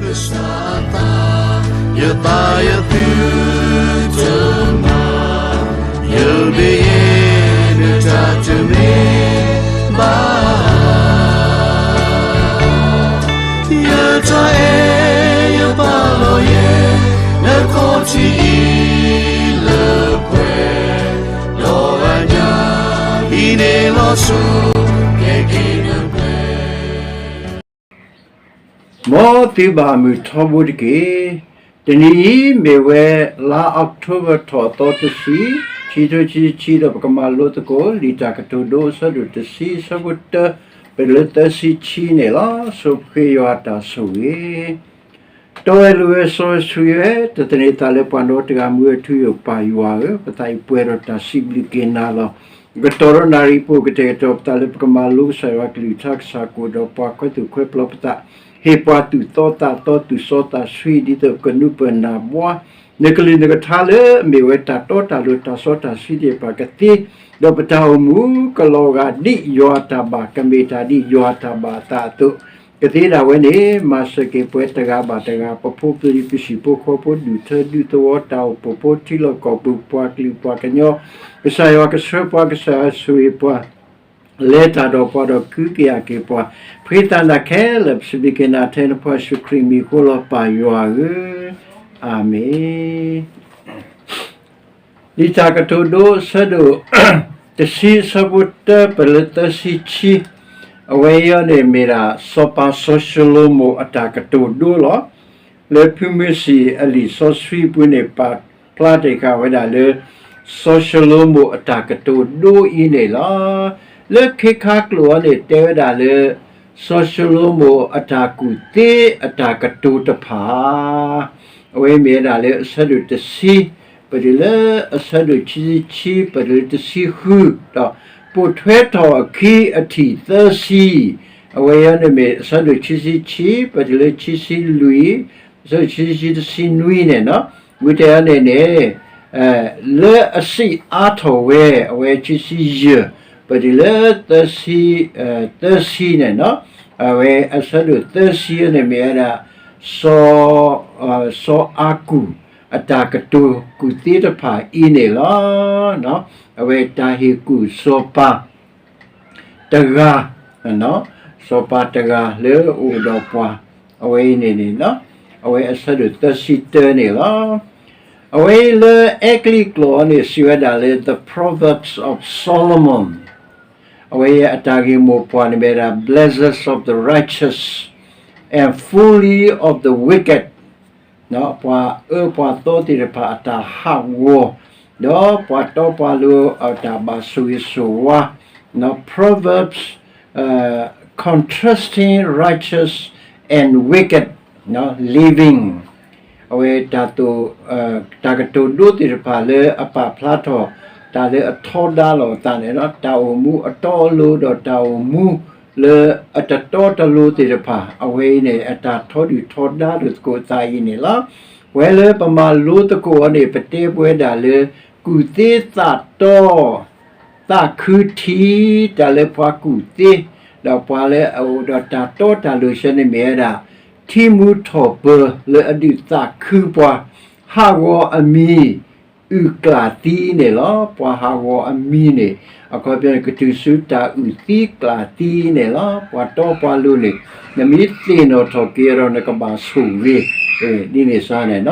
ကစၢ်အသး, ယသးယသုတမၤ, ယဘၣ်ယဲနတၢ်တမ့ၢ်ဘၣ်. ယတၢ်အဲၣ်ယပာ်လီၤယဲ, နခီၣ်ထံးအံၤလၢပှဲၤ, ဒီးအညၣ်ဟံးန့ၢ်လီၤဆူ, ကဲက့ၤနပှဲၤ မ်သုဘၣ်မုာ်ထီဘိတက့ၢ်. တနံၤအံၤမ့ၢ်ဝဲလါအီးကထိဘၢၣ်ထီၣ်အသီတဆံ, ခံထိခံဆံခံ ဒီးပကမၤလိသကိး လံာ်တၢ်ကတိၤဒိအဆၢဒိၣ်တဆံ အဆၢဖိတၢ ပတုၤလၢသၢဆံခံန့ၣ်လီၤ. ဆိပဃ့ယွၤအတၢ်ဆိၣ်ဂ့ၤ တီဝဲလိၤဝဲစီဝဲဆှံဝဲ, တသန့ၤသးလၢပှၤဒီတဂၤမူအထူအယိာ်ပၢ်ယွၤဧၢ, ပသးအံၤပှဲၤဒီးတၢ်စံးဘျုးက့ၤနၤလီၤ. ကတီၢ်ဒီးနၣ်ရံၣ်အပူၤ ကတဲာ်ကတီၤပသးလၢပကမၤလိကစၢ်ယွၤကလုၢ်ကထါ ကစၢ်ကအိၣ်ဒီးပှၤ ခွဲသူၣ်ခွဲပျီပသး, ဟ့ၣ်ပှၤသူၣ်သီသးသီသူၣ်စီသးဆှံ ဒ်သိးပကနုာ်ပၢၢ်နၢ်ဘှါ နကလုၢ်နကထါလၢအမ့ၢ်ဝဲတၢ်တီတၢ်လိၤတၢ်စီတၢ်ဆှံသ့ၣ်တဖၣ်ကသ့, ဒီးပတၢ်အိၣ်မူကလီၤဂာ်ဒ်ယွၤအတၢ်ဘၣ်, ကမ့ၢ်တၢ်ဒ်ယွၤအတၢ်ဘၣ်အသးအသိး ကသ့ဒၣ်ဝဲန့ၣ် မၤစၢၤက့ၤပှၤတဂၤဘၣ်တဂၤ, ပဖိပလံၤ ပဟံၣ်ဖိဃီဖိ ဒူၣ်ထၢဒူသဝီ တၢ်အိၣ်ဖှိၣ်ဖိထံလီၢ်ကီၢ်ပူၤ ပှၤကလုာ်ပှၤကညီ, ကစၢ်ယွၤကဆှၢပှၤ ကစၢ်ယွၤဆိၣ်ဂ့ၤပှၤ လဲၤတၢ်ဒီးပှၤဒီး ကဟုကယာ်က့ၤပှၤ, ပဃ့သးနၤခဲလၢာ် ပစံးဘျုးက့ၤနၤထဲ နဖိယ့ၣ်ၡူးခရံာ်မံၤအဃိလီၤ ပၢ်ယွၤဧၢ, အၤမ့ၣ်. လံာ်တၢ်ကတိၤဒိအဆၢဒိၣ်တဆံ အဆၢဖိတၢ ပတုၤလၢသၢဆံခံ, အဝဲအံၤန့ၣ်မ့ၢ်ဒၣ် စီၤပၤစီၤၡလိၤမိၣ်အတၢ်ကတိၤဒိလီၤ. လၢဖုမ့ၢ်စံးအလံာ်စီဆှံပူၤန့ၣ် ပာ်ဖျါတ့ၢ်ဃာ်ဝဲဒၣ်လၢ စီၤၡလိၤမိၣ်အတၢ်ကတိၤဒိအံၤန့ၣ်လီၤ. လၢခ့ခါကျိာ်အံၤန့ၣ် တဲဝဲဒၣ်လၢ စီၤၡလိၤမိၣ်အတၢ်ကူၣ်သ့အတၢ်ကတိၤတဖၣ် အဝဲမ့ၢ်ဝဲဒၣ်လၢအဆၢဒိၣ်တဆံ ပတုၤလၢအဆၢဒိၣ်ခံဆံခံ ပတုၤလၢတဆံဃု, ဒီးပိာ်ထွဲထီၣ်အခံအထံၣ်သၢဆံ, အဝဲအံၤန့ၣ်မ့ၢ်အဆၢဒိၣ်ခံဆံခံ ပတုၤလၢခံဆံလွံၢ်, အဆၢဒိၣ်ခံဆံခံ တဆံနွံန့ၣ်, ဝံၤတဲအီၤန့ၣ်န့ၣ် လၢအစံးအါထီၣ်ဝဲ အဝဲခံဆံယဲၢ် ပတုၤလၢ သၢဆံန့ၣ်, အဝဲအဆၢဒိၣ်သၢဆံန့ၣ်မ့ၢ်ဝဲဒၣ် စီၤအၤကူၣ်အတၢ်ကတိၤကူၣ်သ့တဖၣ်အံၤန့ၣ်လီၤ. အဝဲတၢ်ဟ့ၣ်ကူၣ်စီၤပၤတဂၤ, စီၤပၤတဂၤလၢအအိၣ်ဒီးပှၤ, အဝဲအံၤန့ၣ်န့ၣ်, အဝဲအဆၢဒိၣ်သၢဆံတၢန့ၣ်လီၤ. အဝဲအံၤလၢအဲကလံးကျိာ်အံၤန့ၣ် စံးဝဲဒၣ်လၢ The Proverbs of Solomon, အဝဲအတၢ်ဂ့ၢ်မိၢ်ပှၢ်န့ၣ်မ့ၢ်ဝဲဒၣ် Blessed of the righteous and folly of the wicked, ပှၤအၢပှၤသီသ့ၣ်တဖၣ်အတၢ်ဟးဂီၤ, ဒီးပှၤတီပှၤလိၤအတၢ်ဘၣ်ဆိၣ်ဂ့ၤဆိၣ်ဝါ, Proverbs, contrasting righteous and wicked living, အဝဲတၢ်သိၣ်, တၢ်ကတိၤဒိသ့ၣ်တဖၣ်လၢအပာ်ဖျါထီၣ် တၢ်လၢအထီဒါလိာ်အသးန့ၣ်, တၢ်အိၣ်မူအတီအလိၤဒီးတၢ်အိၣ်မူလၢအတတီတလိၤသ့ၣ်တဖၣ်, အဝဲအံၤန့ၣ် အတၢ်ထီဒုၣ်ထီဒါလိာ်သကိးအသးအံၤန့ၣ်လီၤ. ပဝဲလၢပမၤလိသကိးအီၤန့ၣ် ပတဲပဝဲဒၣ်လၢ ကူၣ်သ့သးတီ သးခုထံ, တၢ်လၢပှၤကူၣ်သ့, ဒီးပှၤလၢအအိၣ်ဒီးတၢ်တီတၢ်လိၤဆၢန့ၣ်မ့ၢ်ဝဲဒၣ် ထံမူထီၣ်ပၢၤလၢအဒုးသးခုပှၤ, ဟးဂီၤအမံၤ, အုၣ်ကျၢ်သံန့ၣ်လီၤ. ပှၤဟးဂီၤအမံၤန့ၣ် အခီပညီန့ၣ် ကတုၤဆူတၢ်အုၣ်သံကျၢ်သံန့ၣ်လီၤ. ပှၤတီပှၤလိၤန့ၣ် နမ့ၢ်သ့ၣ်နီၣ်ထီၣ်က့ၤဒီးနကဘၣ်ဆိၣ်ဂ့ၤ, ဒ်န့ၣ်စ့ၢ်န့ၣ်,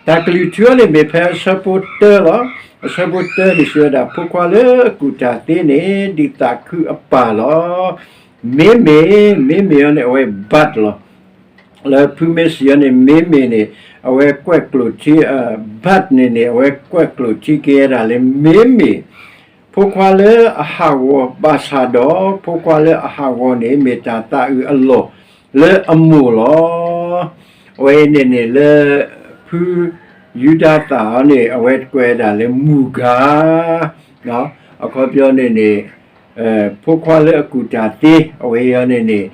တၢ်ကလုၢ်ထူအီၤန့ၣ်မ့ၢ်ဖဲအဆၢဖိတၢလီၤ. အဆၢဖိတၢန့ၣ်စံးဝဲဒၣ် ဖိခွါလၢအကူၣ်တၢ်သ့န့ၣ် ဒုးသးခုအပၢ်လီၤ. မ့မ့ၢ်, မ့မ့ၢ်အီၤန့ၣ် အဝဲ but လီၤ. လၢဖုမ့ၢ်စံးအီၤန့ၣ် မ့မ့ၢ်န့ၣ် အဝဲကွဲးကျိာ်ထံ, but န့ၣ်န့ၣ် အဝဲကွဲးကျိာ်ထံက့ၤဝဲဒၣ်လၢ မ့မ့ၢ် ဖိခွါလၢအဟးဂီၤဘၣ်ဆၣ်ဒီး ဖိခွါလၢအဟးဂီၤန့ၣ် မ့ၢ်တၢ်သးအုးအလီၢ်လၢအမိၢ်လီၤ. အဝဲအံၤန့ၣ်န့ၣ်လၢ ဖုယူဒၤသၣ်အီၤန့ၣ် အဝဲကွဲးဒၣ်လၢမုၢ်ဂၤ, အခီပညီန့ၣ်န့ၣ် ဖိခွါလၢအကူၣ်တၢ်သ့ အဝဲအံၤန့ၣ်န့ၣ်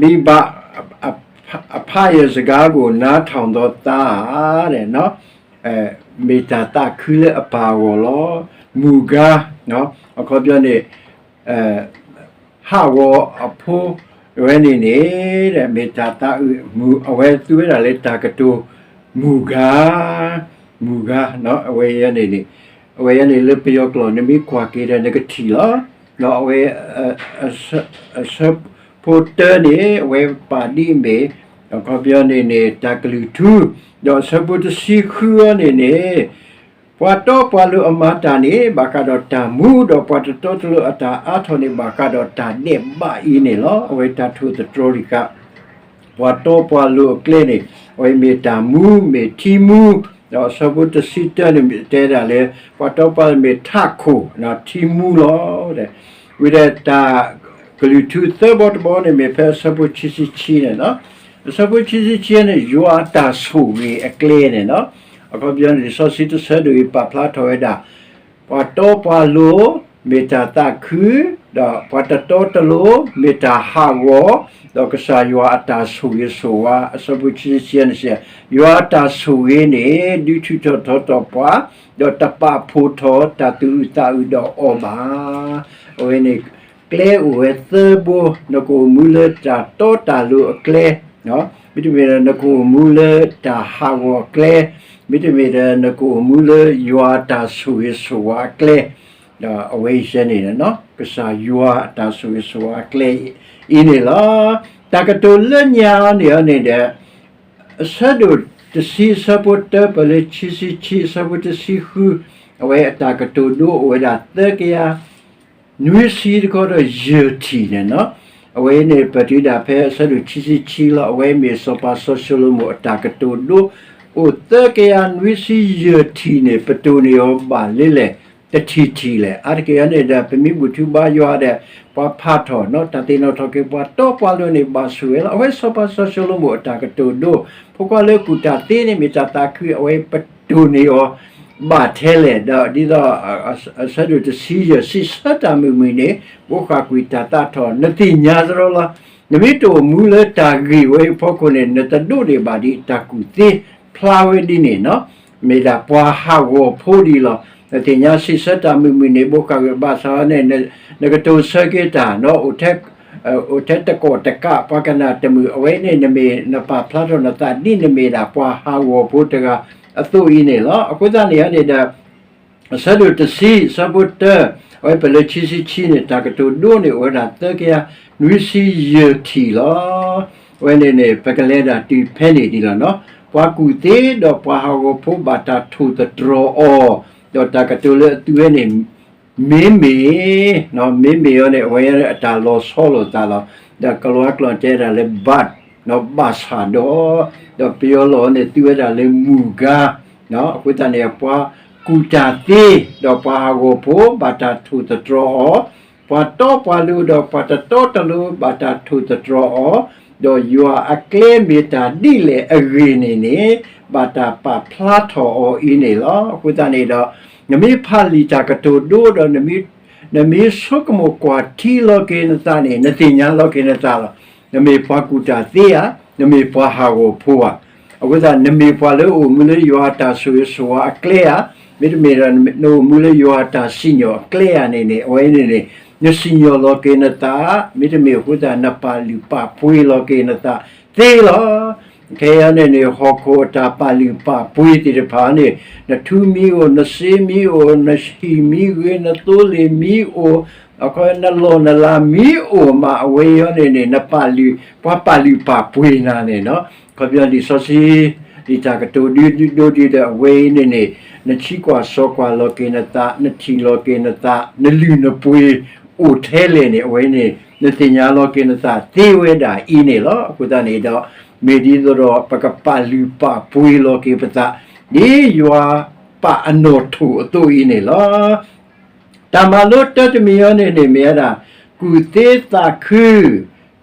မိဘအဖးယံၤစကားကို နားထောင်သောသား မ့ၢ်တၢ်သးခုလၢအပၢ်အဂီၢ်လီၤ. မုၢ်ဂၤ, အခီပညီန့ၣ် ဟးဂီၤအဖိ အဝဲန့ၣ်န့ၣ် မ့ၢ်တၢ်သးအုးမူ အဝဲသူဝဲဒၣ်လၢတၢ်ကတိၤမုၢ်ဂၤ, မုၢ်ဂၤ, အဝဲန့ၣ်န့ၣ် အဝဲန့ၣ်လၢပယီၤကျိာ် နမ့ၢ်ကွၢ်က့ၤဒီးနကထံၣ်လီၤ. ဒီးအဝဲ အဆၢဖိတၢန့ၣ် အဝဲပာ်ဒ်အမ့ၢ် အခီပညီန့ၣ်န့ၣ် တၢ်ကလုၢ်ထူ, ဒီးအဆၢဖိတဆံဃုအံၤန့ၣ်န့ၣ် ပှၤတီပှၤလိၤအမၤတၢ်န့ၣ် ဘၣ်ဃးဒီးတၢ်မူ, ဒီးပှၤတတီတလိၤအတၢ်အါထီၣ်န့ၣ် ဘၣ်ဃးဒီးတၢ်ဒဲးဘးအံၤန့ၣ်လီၤ. အဝဲတၢ်ထိၣ်သတြီၤတခါ ပှၤတီပှၤလိၤအကျဲန့ၣ် အဝဲမ့ၢ်တၢ်မူ မ့ၢ်ထံမူ, ဒီးအဆၢဖိတဆံတၢန့ၣ် တဲဒၣ်လၢ ပှၤတီပှၤလိၤမ့ၢ်ထးခိၣ် ထံမူလီၤ. ဝံၤဒီးတၢ်ကလုၢ်ထူသၢဘီတဘီန့ၣ် မ့ၢ်ဖဲအဆၢဖိခံဆံခံန့ၣ်လီၤ. အဆၢဖိခံဆံခံန့ၣ် ယွၤအတၢ်ဆိၣ်ဂ့ၤအကျဲန့ၣ်လီၤ. အခီပညီန့ၣ် လံာ်စီဆှံတဆၢဒိၣ်အံၤ ပာ်ဖျါထီၣ်ဝဲဒၣ် ပှၤတီပှၤလိၤ မ့ၢ်တၢ်သးခု, ဒီးပှၤတတီတလိၤ မ့ၢ်တၢ်ဟးဂီၤ, ဒီးကစၢ်ယွၤအတၢ်ဆိၣ်ဂ့ၤဆိၣ်ဝါ အဆၢဖိခံဆံခံန့ၣ် ယွၤအတၢ်ဆိၣ်ဂ့ၤန့ၣ် ဒုးထုးထီၣ်ထီထီၣ်ပှၤ, ဒီးတပာ်ဖှိၣ်ထီၣ်တၢ်သူၣ်အုးသးအုးဒီးအီၤဘၣ်. အဝဲန့ၣ် ကျဲအိၣ်ဝဲသၢဘိ, နကအိၣ်မူလၢတၢ်တီတၢ်လိၤအကျဲ, မ့တမ့ၢ်ဒီးနကအိၣ်မူလၢတၢ်ဟးဂီၤအကျဲ, မ့တမ့ၢ်ဒီးနကအိၣ်မူလၢယွၤအတၢ်ဆိၣ်ဂ့ၤဆိၣ်ဝါအကျဲ, ဒီးအဝဲအံၤန့ၣ် ကစၢ်ယွၤအတၢ်ဆိၣ်ဂ့ၤဆိၣ်ဝါအကျဲအံၤန့ၣ်လီၤ. တၢ်ကတိၤလၢညါအံၤန့ၣ်န့ၣ်ဒီး အဆၢဒိၣ်တဆံ အဆၢဖိတၢ ပၢၢ်လၢခံဆံခံ အဆၢဖိတဆံဃု, အဝဲအတၢ်ကတိၤဒိအိၣ်ဝဲဒၣ်သၢကယၤ နွံဆံတခီဒီးယဲၢ်ထံၣ်န့ၣ်လီၤ. အဝဲန့ၣ် ပတုၤဒၣ်ဖဲအဆၢဒိၣ်ခံဆံခံလီၤ. အဝဲမ့ၢ်စီၤပၤစီၤၡလိၤမိၣ်အတၢ်ကတိၤဒိ အိၣ်သၢကယၤနွံဆံယဲၢ်ထံၣ်န့ၣ် ပတိၢ်န့ၢ်အီၤဘၣ်လၢလဲၣ် တထံၣ်ထံၣ်လဲၣ်. အါတက့ၢ်အံၤန့ၣ်ဒီး ပမ့ၢ်ဘူၣ်ထီၣ်ဘါယွၤဒီး ပှၤဖးထီၣ် တၢ်သ့ၣ်နီၣ်ထီၣ်က့ၤပှၤတီပှၤလိၤန့ၣ် ဘၣ်ဆိၣ်ဂ့ၤလီၤ. အဝဲစီၤပၤစီၤၡလိၤမိၣ်အတၢ်ကတိၤဒိ ဖိခွါလၢကူၣ်တၢ်သ့န့ၣ် မ့ၢ်တၢ်သးခု အဝဲပတိၢ်န့ၢ်အီၤ ဘၣ်ထဲလဲၣ်. ဒီးဒ်သိး အဆၢဒိၣ်တဆံယဲၢ် စံးဆၢတၢ်မုာ်မုာ်န့ၣ် ဘိးဃၣ်ကွံာ်တၢ်သးထီၣ် နသ့ၣ်ညါသတးလီၤ. နမ့ၢ်တအိၣ်မူလၢတၢ်ဂ့ၢ်ဝဲအံၤအဖီခိၣ်န့ၣ် နတဒိးန့ၢ်ဘၣ်ဒံးတၢ်ကူၣ်သ့ဖျါဝဲဒ်န့ၣ်လီၤ. မ့ၢ်ဒၣ်ပှၤဟးဂီၤဖိဒ်လီၤ. နသ့ၣ်ညါစံးဆၢတၢ်မုာ်မုာ်န့ၣ် ဘိးဃၣ်ကွံာ်ဘၣ်ဆၣ်န့ၣ် နကတိၤဆၢက့ၤတၢ် အိၣ်ထဲတကီၢ်တကး ပှၤကနၣ်တမုာ် အဝဲန့ၣ်နမ့ၢ်နပာ်ဖျါထီၣ်နသးဒ်နမ့ၢ်ဒၣ်ပှၤဟးဂီၤဖိတဂၤအသိးအံၤန့ၣ်လီၤ. အဃိသတးန့ၣ်န့ၣ်ဒီး အဆၢဒိၣ်တဆံ အဆၢဖိတၢ အဝဲပၢၢ်လၢခံဆံခံန့ၣ် တၢ်ကတိၤဒိန့ၣ်အိၣ်ဝဲဒၣ်သၢကယၤနွံဆံယဲၢ်ထံၣ်လီၤ. အဝဲန့ၣ်န့ၣ် ပကလဲၤဒၣ်တုၤဖဲန့ၣ်ဒ်လီၤ. ပှၤကူၣ်သ့ဒီးပှၤဟးဂီၤဖိဘၣ်တၢ်ထိၣ်သတြီၤအီၤ, ဒီးတၢ်ကတိၤလၢအသုဝဲန့ၣ် မ့မ့ၢ် မ့မ့ၢ်အံၤန့ၣ် အဝဲအတၢ်လီၤဆီလိာ်သးလီၤ. ဒီးကလံးကျိာ်တဲဒၣ်လၢ but ဘၣ်ဆၣ်ဒီး, ဒီးပယီၤလီၢ်န့ၣ် သုဝဲဒၣ်လၢမုၢ်ဂၤ, အဃိသတးန့ၣ် ပှၤကူၣ်တၢ်သ့ ဒီးပှၤဟးဂီၤဖိ ဘၣ်တၢ်ထိၣ်သတြီၤအီၤ, ပှၤတီပှၤလိၤဒီးပှၤတတီတလိၤ ဘၣ်တၢ်ထိၣ်သတြီၤအီၤ, ဒီးယွၤအကျဲမ့ၢ်တၢ်ဒ်လဲၣ်အဂ့ၢ်န့ၣ်န့ၣ် ဘၣ်တၢ်ပာ်ဖျါထီၣ်အီၤအံၤန့ၣ်လီၤ. အဃိသတးန့ၣ်ဒီး နမ့ၢ်ဖးလံာ်တၢ်ကတိၤဒိဒီး နမ့ၢ်ဆိကမိၣ်ကွၢ်ထံလီၤက့ၤနသးန့ၣ် နသ့ၣ်ညါလီၤက့ၤနသးလီၤ. နမ့ၢ်ပှၤကူၣ်တၢ်သ့ဧါ, နမ့ၢ်ပှၤဟးဂီၤဖိဧါ. အဃိသတး နမ့ၢ်ပှၤလၢအိၣ်မူလၢယွၤအတၢ်ဆိၣ်ဂ့ၤဆိၣ်ဝါအကျဲဧါ, မ့တမ့ၢ်ဒီး နအိၣ်မူလၢယွၤအတၢ်စံၣ်ညီၣ်အကျဲဧါန့ၣ်န့ၣ် အဝဲန့ၣ်န့ၣ် နစံၣ်ညီၣ်လီၤက့ၤနသး, မ့တမ့ၢ်အဃိသတး နပာ်လုၢ်ပာ်ပှ့ၤလီၤက့ၤနသးသ့လီၤ. ခဲအံၤန့ၣ်န့ၣ် ဟီၣ်ခိၣ်အတၢ်ပာ်လုၢ်ပာ်ပှ့ၤသ့ၣ်တဖၣ်န့ၣ် နထူမ့ၢ်အိၣ်, နစ့မ့ၢ်အိၣ်, နဟံၣ်မ့ၢ်ဂ့ၤ, နသိလ့ၣ်မ့ၢ်အိၣ်, အခီ နလီၢ်နလၤမ့ၢ်အိၣ်မး အဝဲအံၤန့ၣ်န့ၣ် နပာ်လုၢ်, ပှၤပာ်လုၢ်ပာ်ပှ့ၤနၤန့ၣ်လီၤ. ခီပညီလံာ်စီဆှံ လံာ်တၢ်ကတိၤဒိဒိဒ်ဒီး အဝဲအံၤန့ၣ်န့ၣ် နဆံးကွၢ်စီၤကွၢ်လီၤက့ၤနသး, နထံၣ်လီၤက့ၤနသး, နလုၢ်နပှ့ၤအိၣ်ထဲလဲၣ်န့ၣ် အဝဲန့ၣ် နသ့ၣ်ညါလီၤက့ၤနသးသ့ဝဲဒၣ်အံၤန့ၣ်လီၤ. အဃိသတးန့ၣ်ဒီး မ့ၢ်ဒ်သိးဒီး ပကပာ်လုၢ်ပာ်ပှ့ၤလီၤက့ၤပသး ဒ်ယွၤပာ်အနီၣ်ထိၣ်အသိးအံၤန့ၣ်လီၤ. တၢ်မၤလိတၢတမံၤအံၤန့ၣ်န့ၣ် မ့ၢ်ဝဲဒၣ် ကူၣ်သ့သးခု,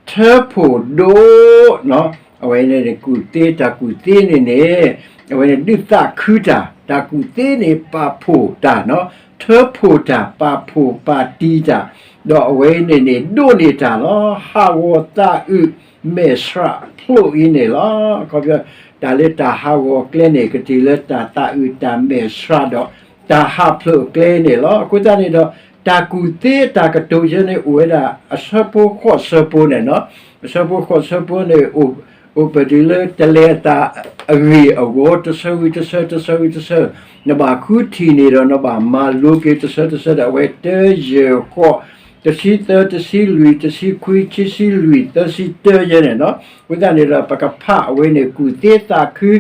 ထၢဖှိၣ်ဒိၣ်, အဝဲန့ၣ် ကူၣ်သ့ တၢ်ကူၣ်သ့န့ၣ်န့ၣ် အဝဲန့ၣ်ဒုးသးခုတၢ်, တၢ်ကူၣ်သ့န့ၣ်ပာ်ဖှိၣ်တၢ်, ထၢဖှိၣ်တၢ် ပာ်ဖှိၣ်ပာ်တံၢ်တၢ်, ဒီးအဝဲန့ၣ်န့ၣ် ဒိးန့ၢ်တၢ်လီၤ. ဟးဂီၤသးအုး မဲာ်ဆှးဖျိးအံၤန့ၣ်လီၤ. ခီဖျိ တၢ်လၢတၢ်ဟးဂီၤအကျဲန့ၣ် ကတုၤလၢတၢ်သးအုးတၢ်မဲာ်ဆှးဒီး တၢ်ဟးဖျိးအကျဲန့ၣ်လီၤ. အဃိသတးန့ၣ်ဒီး တၢ်ကူၣ်သ့အတၢ်ကတိၤယဲန့ၣ် အိၣ်ဝဲဒၣ်အဆၢဖိဃိးဆၢဖိန့ၣ်နီၤ, အဆၢဖိဃိးဆၢဖိန့ၣ် အိၣ်ပတုၤလၢတလဲၤအသးအဂ့ၢ်အဂီၢ် တဆၢဂ့ၤတဆၢ တဆၢဂ့ၤတဆၢ, နဘၣ်ဃုထံၣ်န့ၢ်ဒီး နဘၣ်မၤလိက့ၤတဆၢတဆၢဒီး အဝဲတၢယဲၢ်ဃိး တဆံသၢ တဆံလွံၢ် တဆံခွံ ခံဆံလွံၢ် သၢဆံတၢယဲန့ၣ်နီၤ, အဃိသတးန့ၣ်ဒီး ပကဖးအဝဲန့ၣ် ကူၣ်သ့သးခု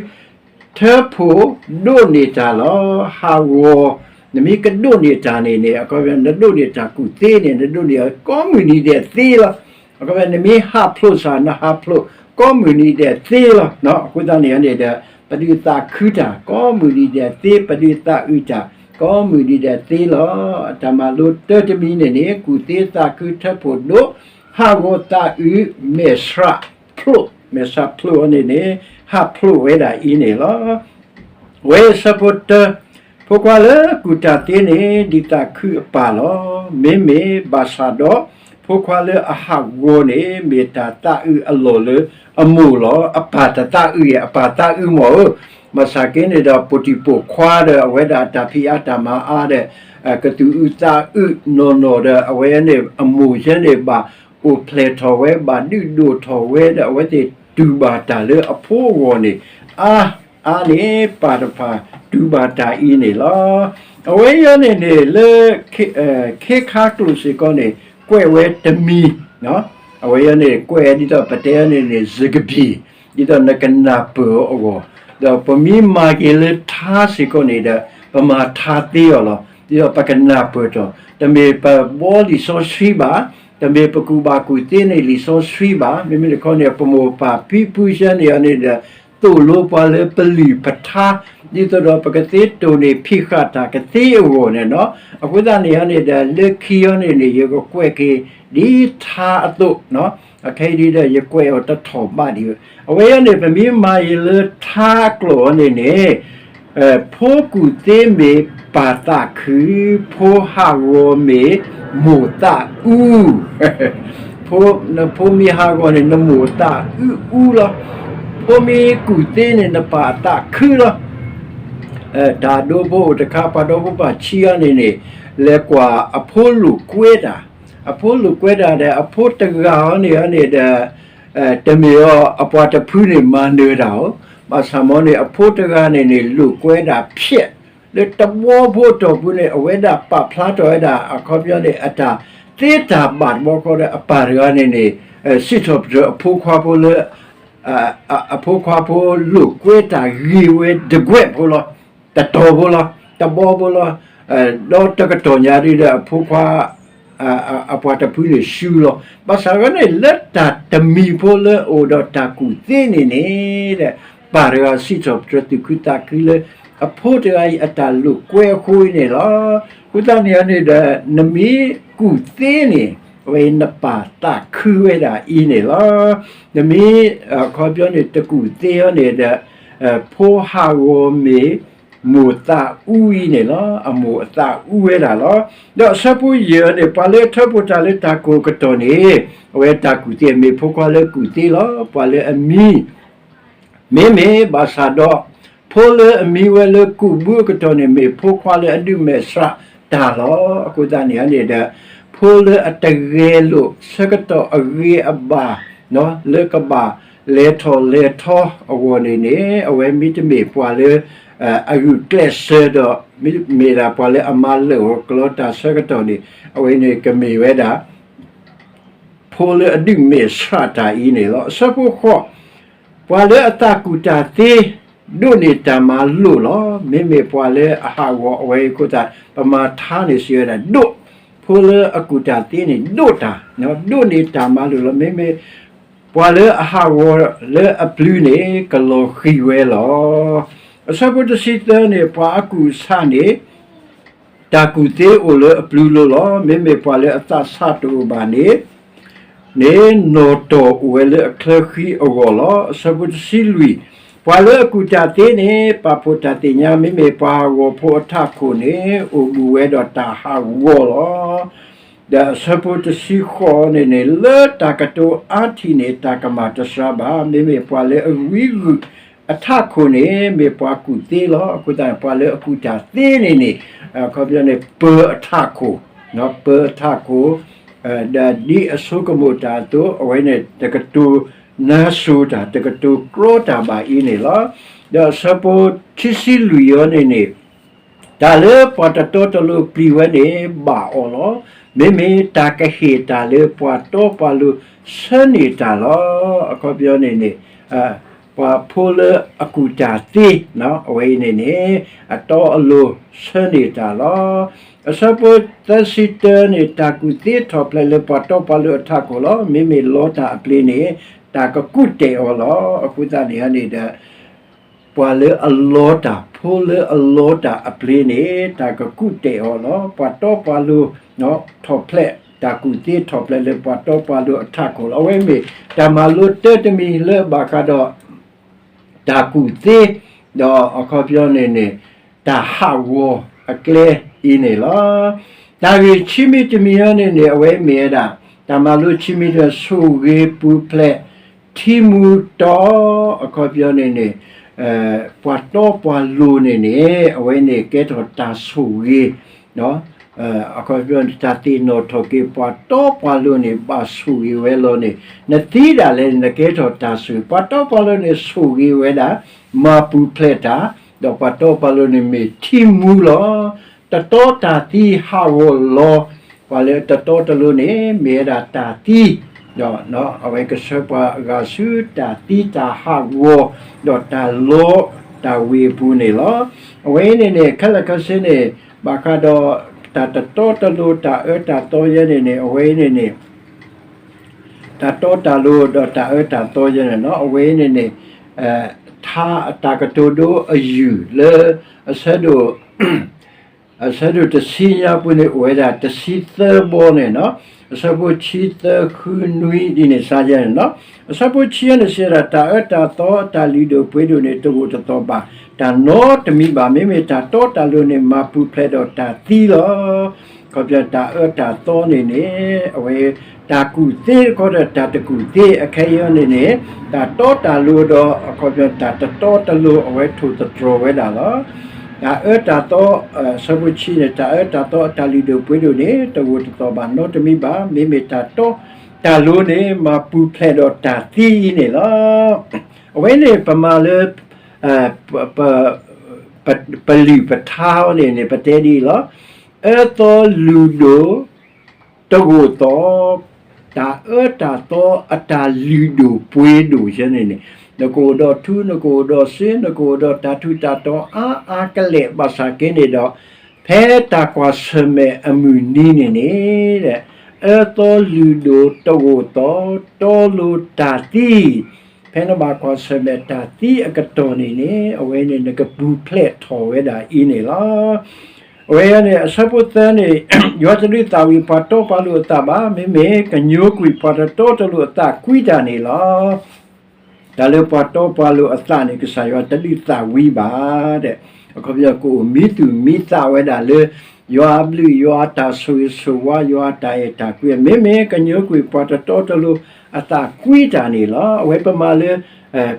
ထၢဖှိၣ်ဒိးန့ၢ်တၢ်လီၤ. ဟးဂီၤ, နမ့ၢ်ကဒိးန့ၢ်တၢ်န့ၣ်န့ၣ် အခီပညီ နဒိးန့ၢ်တၢ်ကူၣ်သ့န့ၣ် နဒိးန့ၢ်ကိးမုၢ်နံၤဒဲးသ့လီၤ. အခီပညီ နမ့ၢ်ဟးဖျိးစ့ၢ် နဟးဖျိးကိးမုၢ်နံၤဒဲးသ့လီၤ. အဃိသတးန့ၣ်န့ၣ်ဒီး ပဒုးသးခုတၢ် ကိးမုၢ်နံၤဒဲးသ့, ပဒုးသးအုးတၢ် ကိးမုၢ်နံၤဒဲးသ့လီၤ. တၢ်မၤလိတၢတမံၤန့ၣ်န့ၣ် ကူၣ်သ့သးခုထၢဖှိၣ်ဒိး, ဟးဂီၤသးအုးမဲာ်ဆှးဖျိး, မဲာ်ဆှးဖျိးအီၤန့ၣ်န့ၣ် ဟးဖျိးဝဲဒၣ်အံၤန့ၣ်လီၤ. ဝဲအဆၢဖိတၢ, ဖိခွါလၢကူၣ်တၢ်သ့န့ၣ် ဒ်သးခုအပၢ်လီၤ. မ့မ့ၢ်ဘၣ်ဆၣ်ဒီး ဖိခွါလၢအဟးဂီၤန့ၣ် မ့ၢ်တၢ်သးအုးအလီၢ်လၢအမိၢ်လီၤ. အပၢ်တသးအုး, အပၢ်သးအုးမ့ၢ်ဧၢ, ဘၣ်ဆၣ်က့န့ၣ်ဒီး ပိာ်တံၢ်ပိာ်ခွါဒီး အဝဲဒၣ်တၢ်ဖံးအါတၢ်မၤအါဒီး ကသူၣ်အုးသးအုးနီၢ်နီၢ်ဒီး အဝဲန့ၣ်အမိၢ်ယဲန့ၣ် ဘၣ်အိၣ်ဖျဲၣ်ထီၣ်ဝဲ, ဘၣ်ဒုးဒိၣ်ထီၣ်ဝဲဒီး အဝဲသ့ၣ်တူၢ်ဘၣ်တၢ်လၢအဖိအဂီၢ်န့ၣ် အါအါန့ၣ် ပၢ်တဖၣ်တူၢ်ဘၣ်တၢ်အံၤန့ၣ်လီၤ. အဝဲအံၤန့ၣ်န့ၣ် လၢ ခ့ခါကျိာ်စ့ၢ်ကီးန့ၣ် ကွဲးဝဲတမံၤ, အဝဲအံၤန့ၣ် ကွဲးဒ်သိးပတဲအီၤန့ၣ်န့ၣ် စကဘံၣ်, ဒ်သိးနကနၢ်ပၢၢ်အီၤအဂီၢ်, ဒီးပမ့ၢ်မၤက့ၤလၢထါစ့ၢ်ကီးန့ၣ်ဒီး ပမၤထါသ့အီၤလီၤ. ဒ်သိးပကနၢ်ပၢၢ်ထီၣ်, တမ့ၢ်ပဘှီလံာ်စီဆှံဘၣ်, တမ့ၢ်ပကူၣ်ဘၣ်ကူၣ်သ့န့ၢ်လံာ်စီဆှံဘၣ်, မ့မ့ၢ်တခီန့ၣ် ပမိၢ်ပၢ်ဖံဖုစ့ၢ်န့ၣ်အံၤန့ၣ်ဒီး သိၣ်လိပှၤလၢပလံာ်ပထါ, ဒ်သိးဒီးပကသ့တိၢ်န့ၢ်ဖံးဃာ်တၢ်ကသ့အဂီၢ်န့ၣ်နီၤ. အဃိသတးန့ၣ်န့ၣ်ဒီး လၢခံအံၤန့ၣ်န့ၣ် ယကကွဲးက့ၤဒ်ထါအသိး, အခဲအံၤဒ်ဒီး ယကွဲးအီၤတထီၣ်ဘးဒံး, အဝဲအံၤန့ၣ် ပမ့ၢ်မၤအံၤလၢထါကျိာ်အံၤန့ၣ်န့ၣ် ဖိကူၣ်သ့မ့ၢ်ပၢ်သးခု, ဖိဟးဂီၤမ့ၢ်မိၢ်သးအုး, ဖိ, နဖိမ့ၢ်ဟးဂီၤန့ၣ် နမိၢ်သးအုးအူလီၤ. ဖိမ့ၢ်ကူၣ်သ့န့ၣ် နပၢ်သးခုလီၤ. တၢ်ဒိဖိအိၣ်တခါ ပှၤဒီဖိပာ်ဆံးအံၤန့ၣ်န့ၣ် လဲၤကွၢ်အဖိလိာ်ကွဲတၢ်, အဖိလိာ်ကွဲတၢ်ဒီး အဖိတဂၤအံၤန့ၣ်န့ၣ်ဒီး တမ့ၢ်အီၤ အပှၤတဖုန့ၣ်မၤနၢၤတၢ်ဧိၤ, ဘၣ်ဆၣ်မ်န့ၣ် အဖိတဂၤန့ၣ်န့ၣ် လိာ်ကွဲဒၣ်ဖျဲး လၢတဘျီဖိအတီၢ်ပူၤန့ၣ် အဝဲဒၣ်ပာ်ဖျါထီၣ်ဝဲဒၣ် အခီပညီန့ၣ် အတၢ်သ့တၢ်ဘၣ်တဘျီဃီဒီး အပၢ်တဂၤန့ၣ်န့ၣ် စံးထီၣ်ပတြၢၤအဖိခွါဖိလၢ အဖိခွါဖိလိာ်ကွဲတၢ်ဂ့ၤဝဲတကွဲးဖိလီၤ, တတီၤဖိလီၤ, တဘျီဖိလီၤ, ဒီးတကတီၢ်ညါဒ်ဒီးအဖိခွါ အပှၤတဖုန့ၣ်ဆူလီၤ. ဘၣ်ဆၣ်ဝဲန့ၣ် လၢတၢ်တမံၤဖိလၢအအိၣ်ဒီးတၢ်ကူၣ်သ့န့ၣ်န့ၣ် ပၢ်တဂၤစံးထီၣ်ပတြၢၤသူၣ်ခုသးခုလၢ အဖိတဂၤအံၤအတၢ်လိာ်ကွဲအဃိအံၤန့ၣ်လီၤ. အဃိသတးန့ၣ်န့ၣ်ဒီး နမ့ၢ်ကူၣ်သ့န့ၣ် အဝဲနပၢ်သးခုဝဲဒၣ်အံၤန့ၣ်လီၤ. နမ့ၢ် အခီပညီန့ၣ် တကူၣ်သ့အီၤန့ၣ်ဒီး ဖိဟးဂီၤမ့ၢ် မိၢ်သးအူအံၤန့ၣ်လီၤ. အမိၢ်အသးအူဝဲဒၣ်လီၤ. ဒီးအဆၢဖိယဲၢ်န့ၣ် ပှၤလၢအထၢဖှိၣ်တၢ်လၢတၢ်ကိးကတီၢ်န့ၣ် အဝဲတၢ်ကူၣ်သ့မ့ၢ်ဖိခွါလၢကူၣ်သ့လီၤ. ပှၤလၢအမံ မ့မ့ၢ်ဘၣ်ဆၣ်ဒီး ဖိလၢအမံဝဲလၢကူၣ်ဘုအကတီၢ်န့ၣ် မ့ၢ်ဖိခွါလၢအဒုးမဲာ်ဆှးတၢ်လီၤ. အဃိသတးန့ၣ်န့ၣ်ဒီး ဖိလၢအတဂဲၤလိာ်ဆၢကတီၢ်အဂ့ၤအဘၣ် လၢကဘၣ်လဲၤထီၣ်လဲၤထီအဂီၢ်န့ၣ်န့ၣ် အဝဲမ့တမ့ၢ်ပှၤလၢ အဂုာ်ကျဲးစၢးဒီး မ့မ့ၢ်ဒၣ်ပှၤလၢအမၤလၢာ်ဂီၤကျီၤတၢ်ဆၢကတီၢ်န့ၣ် အဝဲန့ၣ်ကမ့ၢ်ဝဲဒၣ် ဖိလၢအဒုးမဲာ်ဆှးတၢ်အံၤန့ၣ်လီၤ. အဆၢဖိဃိး ပှၤလၢအသးကူၣ်တၢ်သ့ ဒိးန့ၢ်တၢ်မၤလိာ်လီၤ. မ့မ့ၢ်ပှၤလၢအဟးဂီၤအဝဲအံၤအဃိသတး ပမၤထါန့ၣ်စံးဝဲဒၣ်ဒိၣ်, ဖိလၢအကူၣ်တၢ်သ့န့ၣ် ဒိၣ်တၢ်, ဒိးန့ၢ်တၢ်မၤလိာ်လီၤ. မ့မ့ၢ်ပှၤလၢအဟးဂီၤလၢအပျုၤန့ၣ် ကလီၤဃံၤဝဲလီၤ. အဆၢဖိတဆံသၢန့ၣ် ပှၤအကူၣ်ဆးန့ၣ် တၢ်ကူၣ်သ့အိၣ်လၢအပျုၤလိၤလီၤ. မ့မ့ၢ်ပှၤလၢအသးဆးတအိၣ်ဘၣ်န့ၣ် န့ၣ်နီၣ်တီၢ်အိၣ်ဝဲလၢအချၢဃံအဂီၢ်လီၤ. အဆၢဖိတဆံလွံၢ်, ပှၤလၢအကူၣ်တၢ်သ့န့ၣ် ပာ်ဖှိၣ်တၢ်သ့ၣ်ညါ, မ့မ့ၢ်ပှၤဟးဂီၤဖိအထးခိၣ်န့ၣ် အိၣ်ဘူးဝဲဒီးတၢ်ဟးဂီၤလီၤ. ဒီးအဆၢဖိတဆံဃိးန့ၣ်န့ၣ် လၢတၢ်ကတိၤအါထံၣ်န့ၣ် တၢ်ကမၣ်တစှၤဘၣ်. မ့မ့ၢ်ပှၤလၢအဝံဂုာ်အထးခိၣ်န့ၣ် မ့ၢ်ပှၤကူၣ်သ့လီၤ. အဃိသတးန့ၣ် ပှၤလၢအကူၣ်တၢ်သ့န့ၣ်န့ၣ် အခီပညီန့ၣ် ပၢၤအထးခိၣ် ပၢအထးခိၣ်, ဒီးဒ်အဆိကမိၣ်တၢ်အသိး အဝဲန့ၣ်တကတိၤနါစိၤတၢ် တကတိၤကြီတၢ်ဘၣ်အံၤန့ၣ်လီၤ. ဒီးအဆၢဖိခံဆံလွံၢ်အံၤန့ၣ်န့ၣ် တၢ်လၢပှၤတတီတလိၤပျံၤဝဲန့ၣ် ဘၣ်အီၤလီၤ. မ့မ့ၢ်တၢ်ကဟ့ၣ်တၢ်လၢပှၤတီပှၤလိၤဆၢန့ၢ်တၢ်လီၤ. အခီပညီန့ၣ်န့ၣ် ပှၤဖိလၢအကူၣ်တၢ်သ့ အဝဲအံၤန့ၣ်န့ၣ် အတီအလိၤဆၢန့ၢ်တၢ်လီၤ. အဆၢဖိသၢဆံတၢန့ၣ် တၢ်ကူၣ်သ့ထီၣ်ဖျဲးလၢပှၤတီပှၤလိၤအထးခိၣ်လီၤ. မ့မ့ၢ်လီတၢ်အပျ့ၤန့ၣ် တၢ်ကကူးတဲာ်အီၤလီၤ. အဃိသတးန့ၣ်န့ၣ်ဒီး ပှၤလၢအလီတၢ် ဖိလၢအလီတၢ်အပျ့ၤန့ၣ် တၢ်ကကူးတဲာ်အီၤလီၤ. ပှၤတီပှၤလိၤ ထီၣ်ဖျဲး တၢ်ကူၣ်သ့ထီၣ်ဖျဲးလၢပှၤတီပှၤလိၤအထးခိၣ်လီၤ. အဝဲမ့ၢ်တၢ်မၤလိတၢတမံၤလၢဘၣ်ဃးဒီး တၢ်ကူၣ်သ့ ဒီးအခီပညီန့ၣ်န့ၣ် တၢ်ဟးဂီၤအကျဲအံၤန့ၣ်လီၤ. တၢ်ဂ့ၢ်ခံမံၤတမံၤအံၤန့ၣ်န့ၣ် အဝဲမ့ၢ်ဝဲဒၣ် တၢ်မၤလိခံမံၤတမံၤ ဆိၣ်ဂ့ၤပူၤဖျဲး ထံမူတီ အခီပညီန့ၣ်န့ၣ် ပှၤတီပှၤလိၤန့ၣ်န့ၣ် အဝဲန့ၣ်ကဲထီၣ်တၢ်ဆိၣ်ဂ့ၤ အခီပညီန့ၣ် တၢ်သ့ၣ်နီၣ်ထီၣ်က့ၤပှၤတီပှၤလိၤန့ၣ် ဘၣ်ဆိၣ်ဂ့ၤဝဲလီၤန့ၣ် နသံဒၣ်လဲာ်န့ၣ် နကဲထီၣ်တၢ်ဆိၣ်ဂ့ၤ ပှၤတီပှၤလိၤန့ၣ် ဆိၣ်ဂ့ၤဝဲဒၣ် မၤပူၤဖျဲးတၢ် ဒီးပှၤတီပှၤလိၤန့ၣ်မ့ၢ်ထံမူလီၤ. တတီတၢ်သံဟးဂီၤလီၤ ပှၤလၢတတီတလိၤန့ၣ် မ့ၢ်ဝဲဒၣ်တၢ်သံ ဒီးအဝဲကဆှၢပှၤအဂၤဆူတၢ်သံတၢ်ဟးဂီၤ ဒီးတၢ်လီတၢ်ဝ့ၤအပူၤန့ၣ်လီၤ. အဝဲအံၤန့ၣ်န့ၣ် ခဲလၢာ်ခဲဆ့န့ၣ် ဘၣ်ဃးဒီးတၢ်တတီတလိၤ တၢ်အၢတၢ်သီယဲန့ၣ်န့ၣ် အဝဲအံၤန့ၣ်န့ၣ် တၢ်တီတၢ်လိၤဒီးတၢ်အၢတၢ်သီယဲန့ၣ်နီၤ အဝဲအံၤန့ၣ်န့ၣ် ထါအတၢ်ကတိၤဒိအယုၢ်လၢ အဆၢဒိၣ် အဆၢဒိၣ်တဆံညါပူၤန့ၣ် အိၣ်ဝဲဒၣ်တဆံသၢဘီန့ၣ်နီၤ အဆၢဖိခံ သၢ ဃု နွံ ဒ်န့ၣ်စါယဲန့ၣ်နီၤ အဆၢဖိခံန့ၣ်စံးဝဲဒၣ် တၢ်အၢတၢ်သီအတၢ်လုၢ်ဒိၣ်ပှ့ၤဒိၣ်န့ၣ် တဂိာ်တသီၣ်ဘၣ် တၢ်နီတမံၤဘၣ် မ့မ့ၢ်တၢ်တီတၢ်လိၤန့ၣ် မၤပူၤဖျဲးဒီးတၢ်သံလီၤ. အခီပညီ တၢ်အၢတၢ်သီန့ၣ်န့ၣ် အဝဲ တၢ်ကူၣ်သ့တခီဒီးတၢ်တကူၣ်သ့ အခဲအံၤန့ၣ်န့ၣ် တၢ်တီတၢ်လိၤဒီး အခီပညီ တၢ်တတီတလိၤ အဝဲထိၣ်သတြီၤဝဲဒၣ်လီၤ. တၢ်အၢတၢ်သီ အဆၢဖိခံန့ၣ် တၢ်အၢတၢ်သီအတၢ်လုၢ်ဒိၣ်ပှ့ၤဒိၣ်န့ၣ် တဂိာ်တသီၣ်ဘၣ်နီတမံၤဘၣ် မ့မ့ၢ်တၢ်တီတၢ်လိၤန့ၣ် မၤပူၤဖျဲးဒီးတၢ်သံအံၤန့ၣ်လီၤ. အဝဲန့ၣ်ပမၤလၢ ပလုၢ်ပထါန့ၣ်န့ၣ် ပတဲဒ်အံၤလီၤ. အၢသီလုၢ်ဒိၣ် တဂိာ်သီၣ်, တၢ်အၢတၢ်သီအတၢ်လုၢ်ဒိၣ်ပှ့ၤဒိၣ်ယဲန့ၣ်န့ၣ် နကအိၣ်ဒီးထူ နကအိၣ်ဒီးစ့ နကအိၣ်ဒီးတၢ်ထူးတၢ်တီၤအါအါကလဲာ်ဘၣ်ဆၣ်က့န့ၣ်ဒီး ဖဲတၢ်ကွၢ်ဆၢၣ်မဲာ်အမုၢ်နံၤန့ၣ်န့ၣ် အၢသီလုၢ်ဒိၣ်တဂိာ်သီၣ် တီလိၤတၢ်သံ ဖဲနဘၣ်ကွၢ်ဆၢၣ်မဲာ်တၢ်သံအကတီၢ်န့ၣ်န့ၣ် အဝဲန့ၣ်နကပူၤဖျဲးထီၣ်ဝဲဒၣ်အံၤန့ၣ်လီၤ. အဝဲန့ၣ် အဆၢဖိသၢန့ၣ် ယွၤတဒုးသၣ်ဝံၤပှၤတီပှၤလိၤအသးဘၣ်, မ့မ့ၢ်ကညိကွံာ်ပှၤတတီတလိၤအသးကွံတၢ်န့ၣ်လီၤ. တၢ်လၢပှၤတီပှၤလိၤအသးန့ၣ် ကစၢ်ယွၤတဒုးသၣ်ဝံၤဘၣ်ဒီး အခီပညီ ကအိၣ်မံသူၣ်မံသးဝဲဒၣ်လၢ ယွၤအဘျုးယွၤအတၢ်ဆိၣ်ဂ့ၤဆိၣ်ဝါ ယွၤအတၢ်အဲၣ်တၢ်ကွံ မ့မ့ၢ်ကညိကွံာ်ပှၤတတီတလိၤအသးကွံတၢ်န့ၣ်လီၤ. အဝဲပမၤလၢ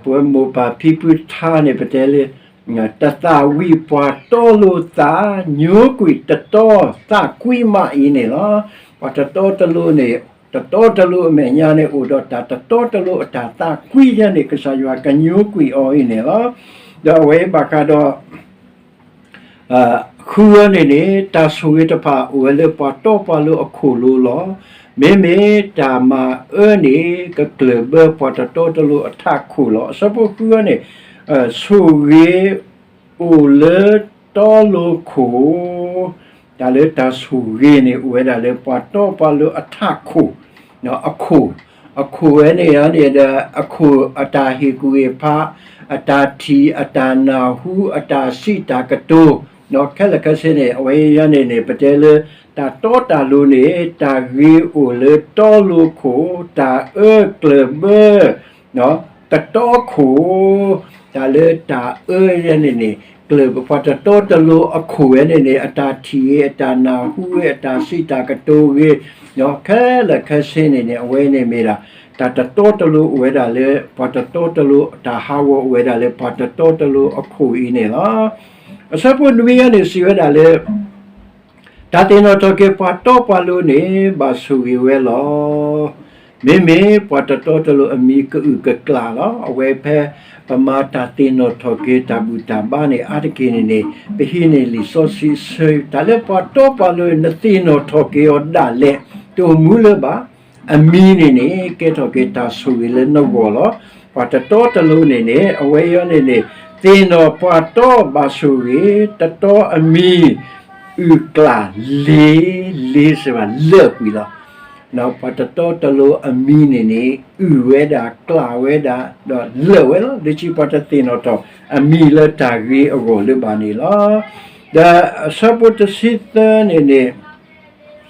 ပှၤမိၢ်ပၢ်ဖံဖုထါန့ၣ် ပတဲလၢ တသၣ်ဝံၤပှၤတီလိၤသး ညိကွံာ်တတီသးကွံမးအံၤန့ၣ်လီၤ. ပှၤတတီတလိၤန့ၣ် တတီတလိၤအမဲာ်ညါန့ၣ် အိၣ်ဒီးတၢ်တတီတလိၤအတၢ်သးကွံယဲန့ၣ် ကစၢ်ယွၤကညိကွံာ်အီၤအံၤန့ၣ်လီၤ. ဒီးအဝဲဘၣ်ဃးဒီး ဃုအံၤန့ၣ်န့ၣ် တၢ်ဆိၣ်ဂ့ၤတဖၣ်အိၣ်ဝဲလၢပှၤတီပှၤလိၤအခိၣ်လိၤလီၤ. မ့မ့ၢ်တၢ်မၤအၢန့ၣ် ကကျၢၢ်ဘၢပှၤတတီတလိၤအထးခိၣ်လီၤ. အဆၢဖိဃုအံၤန့ၣ် ဆိၣ်ဂ့ၤ အိၣ်လၢတီလိၤခိၣ်, တၢ်လၢတၢ်ဆိၣ်ဂ့ၤန့ၣ် အိၣ်ဝဲဒၣ်လၢပှၤတီပှၤလိၤအထးခိၣ်, အခိၣ်, အခိၣ်ဝဲန့ၣ်န့ၣ်ဒီး အခိၣ်အတၢ်ဟ့ၣ်ကူၣ်ဟ့ၣ်ဖး, အတၢ်ထံၣ်, အတၢ်နၢ်ဟူ, အတၢ်စံးတၢ်ကတိၤ, ခဲလၢာ်ခဲဆ့န့ၣ် အဝဲန့ၣ်န့ၣ် ပတဲလၢ တၢ်တီတၢ်လိၤန့ၣ် တၢ်ဂ့ၤအိၣ်လၢတီလိၤခိၣ်, တၢ်အၢကျၢၢ်ဘၢ တတီခိၣ်, တၢ်လၢတၢ်အၢယဲန့ၣ်န့ၣ် ကျၢၢ်ပှၤတတီတလိၤအခိၣ်ဝဲန့ၣ်န့ၣ် အတၢ်ထံၣ်ဂ့ၤ အတၢ်နၢ်ဟူဂ့ၤ အတၢ်စံးတၢ်ကတိၤဂ့ၤ, ခဲလၢာ်ခဲဆ့န့ၣ်န့ၣ် အဝဲန့ၣ်မ့ၢ်ဒၣ် တၢ်တတီတလိၤအိၣ်ဝဲဒၣ်လၢ ပှၤတတီတလိၤ တၢ်ဟးဂီၤအိၣ်ဝဲဒၣ်လၢပှၤတတီတလိၤအခိၣ်အံၤန့ၣ်လီၤ. အဆၢဖိနွံအံၤန့ၣ် စံးဝဲဒၣ်လၢ တၢ်သ့ၣ်နီၣ်ထီၣ်က့ၤပှၤတီပှၤလိၤန့ၣ် ဘၣ်ဆိၣ်ဂ့ၤဝဲလီၤ. မ့မ့ၢ်ပှၤတတီတလိၤအမံၤကအုၣ်ကကျၣ်လီၤ. အဝဲဖဲ ပမၤတၢ်သ့ၣ်နီၣ်ထီၣ်က့ၤတၢ်ဘူၣ်တၢ်ဘါန့ၣ် အါတက့ၢ်န့ၣ်န့ၣ် ပဟံးန့ၢ်လံာ်စီဆှံအဆၢ တၢ်လၢပှၤတီပှၤလိၤနသ့ၣ်နီၣ်ထီၣ်က့ၤအီၤဒၣ်လဲာ် တအိၣ်မူလၢၤဘၣ်. အမံၤန့ၣ်န့ၣ် ကဲထီၣ်က့ၤတၢ်ဆိၣ်ဂ့ၤလၢနဂီၢ်လီၤ. ပှၤတတီတလိၤန့ၣ်န့ၣ် အဝဲအံၤန့ၣ်န့ၣ် သ့ၣ်နီၣ်ပှၤတီဘၣ်ဆိၣ်ဂ့ၤ, တတီအမံၤ အုၣ်ကျၣ်လ့ၤ, လ့ၤစ့ၢ်ဘၣ် လၢာ်ကွံာ်လီၤ. ပှၤတတီတလိၤအမံၤန့ၣ်န့ၣ် အုၣ်ဝဲဒၣ် ကျၣ်ဝဲဒၣ် ဒီးလၢာ်ဝဲလီၤ. လၢခံပှၤတသ့ၣ်နီၣ်ထီၣ်အမံၤလၢတၢ်ဂ့ၤအဂီၢ်လၢၤဘၣ်န့ၣ်လီၤ. ဒီးအဆၢဖိတဆံသၢန့ၣ်န့ၣ်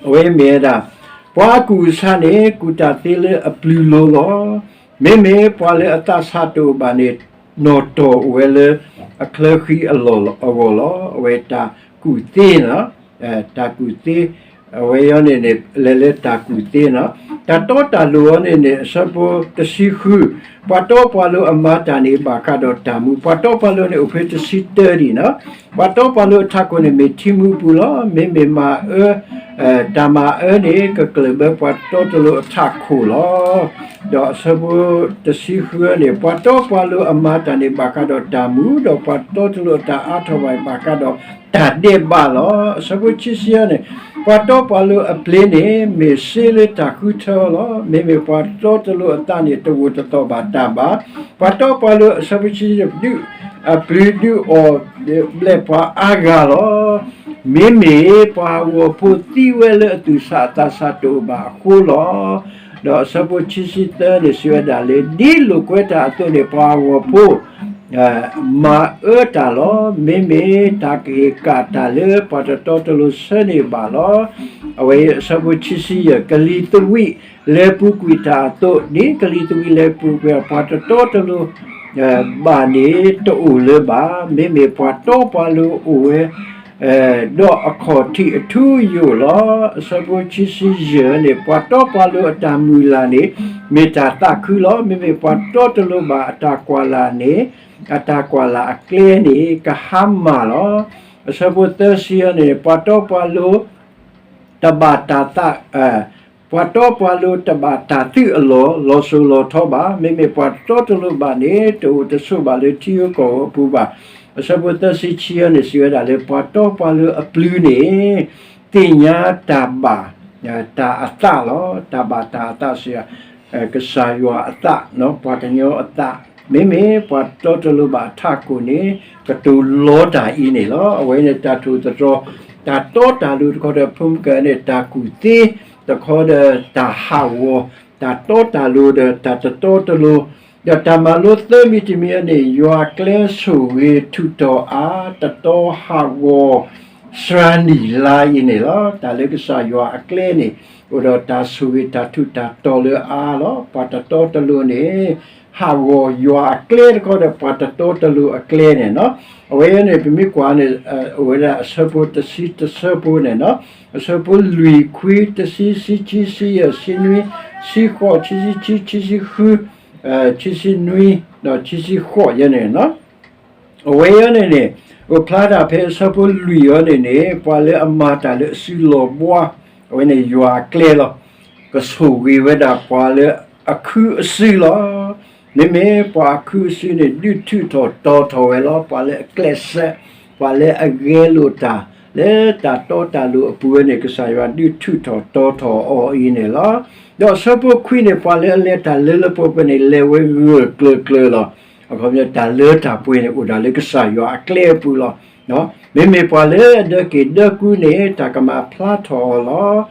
အဝဲမ့ၢ်ဝဲဒၣ် ပှၤအကူၣ်အဆးန့ၣ် ကူၣ်တၢ်သ့လၢအပျုၤလိၤလီၤ. မ့မ့ၢ်ပှၤလၢအသးဆးတအိၣ်ဘၣ်န့ၣ် နီၣ်တီၢ်အိၣ်ဝဲလၢအချၢဃံအလီၢ်အဂီၢ်လီၤ. အဝဲတၢ်ကူၣ်သ့န့ၣ် တၢ်ကူၣ်သ့, အဝဲအံၤန့ၣ်န့ၣ် လဲၤလၢတၢ်ကူၣ်သ့န့ၣ်, တၢ်တီတၢ်လိၤအံၤန့ၣ်န့ၣ် အဆၢဖိတဆံဃု, ပှၤတီပှၤလိၤအမၤတၢ်န့ၣ် ဘၣ်ဃးဒီးတၢ်မူ, ပှၤတီပှၤလိၤန့ၣ် အိၣ်ဖဲတဆံတၢဒံးန့ၣ်, ပှၤတီပှၤလိၤအထးခိၣ်န့ၣ် မ့ၢ်ထံမူပူၤလီၤ. မ့မ့ၢ်မၤအၢ တၢ်မၤအၢန့ၣ် ကကျၢၢ်ဘၢပှၤတီတလိၤအထးခိၣ်လီၤ. ဒီးအဆၢဖိတဆံဃုန့ၣ် ပှၤတီပှၤလိၤအမၤတၢ်န့ၣ် ဘၣ်ဃးဒီးတၢ်မူ, ဒီးပှၤတီတလိၤအတၢ်အါထီၣ်ဘၣ်န့ၣ် ဘၣ်ဃးဒီးတၢ်ဒဲးဘးလီၤ. အဆၢဖိခံဆံန့ၣ် ပှၤတီပှၤလိၤအပျ့ၤန့ၣ် မ့ၢ်စ့လၢတၢ်ဃုထၢလီၤ. မ့မ့ၢ်ပှၤတီတလိၤအသးန့ၣ် တဝိးတသီၣ်ဘၣ်တၢ်ဘၣ်. ပှၤတီပှၤလိၤ အဆၢဖိခံဆံ ဒုး အပျ့ၤဒုးအီၣ်ဘျဲၣ်ပှၤအါဂၤလီၤ. မ့မ့ၢ်ပှၤဟးဂီၤဖိသံဝဲလၢအသူၣ်ဆးအသးဆးတအိၣ်ဘၣ်အဃိလီၤ. ဒီးအဆၢဖိခံဆံသၢန့ၣ် စံးဝဲဒၣ်လၢ ဒ်လိာ်ကွဲတၢ်အသိးန့ၣ် ပှၤဟးဂီၤဖိ မၤအၢတၢ်လီၤ. မ့မ့ၢ်တၢ်ကဟ့ၣ်ကၣ်တၢ်လၢပှၤတတီတလိၤဆၢန့ၣ်ဘၣ်လီၤ. အဝဲအံၤအဆၢဖိခံဆံယဲၢ် ကလံၤသဝံးလဲၤပူၤကွံာ်တၢ်အသိး ဒ်ကလံၤသဝံးလဲၤပူၤကွံာ် ပှၤတတီတလိၤ ဘၣ်န့ၣ် တအိၣ်လၢၤဘၣ်. မ့မ့ၢ်ပှၤတီပှၤလိၤအိၣ်ဝဲ ဒီးအခီၣ်ထံးအထူအယိာ်လီၤ. အဆၢဖိခံဆံယဲၢ်န့ၣ် ပှၤတီပှၤလိၤအတၢ်မုၢ်လၢ်န့ၣ် မ့ၢ်တၢ်သးခုလီၤ. မ့မ့ၢ်ပှၤတီတလိၤဘၣ်အတၢ်ကွၢ်လၢ်န့ၣ် အတၢ်ကွၢ်လၢ်အကျဲန့ၣ် ကဟါမၢ်လီၤ. အဆၢဖိသၢဆံန့ၣ် ပှၤတီပှၤလိၤ တဘၣ်တၢ်သး ပှၤတီပှၤလိၤတဘၣ်တၢ်သုးအလီၢ် လီၤစိၤလီၤထီဘၣ်. မ့မ့ၢ်ပှၤတီတလိၤဘၣ်န့ၣ် တအိၣ်တဆိးဘၣ်လၢထံဧိၤကီၢ်ဧိၤအပူၤဘၣ်. အဆၢဖိသၢဆံခံန့ၣ် စံးဝဲဒၣ်လၢ ပှၤတီပှၤလိၤအပျုၤန့ၣ် သ့ၣ်ညါတၢ်ဘၣ် တၢ်အသးလီၤ. တၢ်ဘၣ်တၢ်အသးစံး ကစၢ်ယွၤအသး ပှၤကညီအသး, မ့မ့ၢ်ပှၤတီတလိၤဘၣ်အထးခိၣ်န့ၣ် ကတိၤလီတၢ်အံၤန့ၣ်လီၤ. အဝဲန့ၣ်တၢ်ထူၣ်သတြီၤ တၢ်တီတၢ်လိၤတခီဒီး ဖိမုၣ်ကန့ၣ် တၢ်ကူၣ်သ့ တခီဒီးတၢ်ဟးဂီၤ တၢ်တီတၢ်လိၤဒီးတၢ်တတီတလိၤ, ဒီးတၢ်မၤလိသၢမံၤတမံၤအံၤန့ၣ် ယွၤကျဲဆိၣ်ဂ့ၤထူးထီၣ်အါ တတီဟးဂီၤ စှၤနံၣ်လါအံၤန့ၣ်လီၤ. တၢ်လၢကစၢ်ယွၤအကျဲန့ၣ် အိၣ်ဒီးတၢ်ဆိၣ်ဂ့ၤတၢ်ထူးတၢ်တီၤလၢအါလီၤ. ပှၤတတီတလိၤန့ၣ် ဟးဂီၤယွၤအကျဲတခီဒီး ပှၤတတီတလိၤအကျဲန့ၣ်လီၤ. အဝဲန့ၣ် ပမ့ၢ်ကွၢ်န့ၣ် အိၣ်ဝဲဒၣ်အဆၢဖိတဆံတဆၢဖိန့ၣ်လီၤ. အဆၢဖိလွံၢ် ခွံ တဆံ ဆံခံ ဆံယဲၢ် ဆံနွံ ဆံဃိး ဆံဆံခံ ဆံဆံဃု ဆံဆံနွံ ဒီးဆံဆံဃိးယဲန့ၣ်လီၤ. အဝဲအံၤန့ၣ်န့ၣ် အိၣ်ဖျါဒၣ်ဖဲအဆၢဖိလွံၢ်အံၤန့ၣ်န့ၣ် ပှၤလၢအမၤတၢ်လၢအစုလီၢ်ဘှါ အဝဲန့ၣ်ယွၤအကျဲလီၤ. ကဆိၣ်ဂ့ၤဝဲဒၣ်ပှၤလၢအခုအစုလီၤ. မ့မ့ၢ်ပှၤအခုအစုန့ၣ် ဒုးထုးထီၣ်တီၤထီၣ်ဝဲလီၤ. ပှၤလၢအကျဲးစၢး ပှၤလၢအဂဲၤလိာ်တၢ် လၢတၢ်တီတၢ်လိၤအပူၤန့ၣ် ကစၢ်ယွၤဒုးထုးထီၣ်တီၤထီၣ်အီၤအံၤန့ၣ်လီၤ. ဒီးအဆၢဖိခွံန့ၣ် ပှၤလၢအလဲၤတၢ်လၢလၢပှဲၤပှဲၤန့ၣ် လဲၤဝဲဂၢၢ်ကျၢၤကျၢၤလီၤ. အခီပညီတၢ်လၢတၢ်ပှဲၤန့ၣ် အိၣ်ဒၣ်လၢကစၢ်ယွၤအကျဲအပူၤလီၤ. မ့မ့ၢ်ပှၤလၢအဒၢးက့ၣ်ဒၢးကူန့ၣ် တၢ်ကမၤဖျါထီၣ်အီၤလီၤ.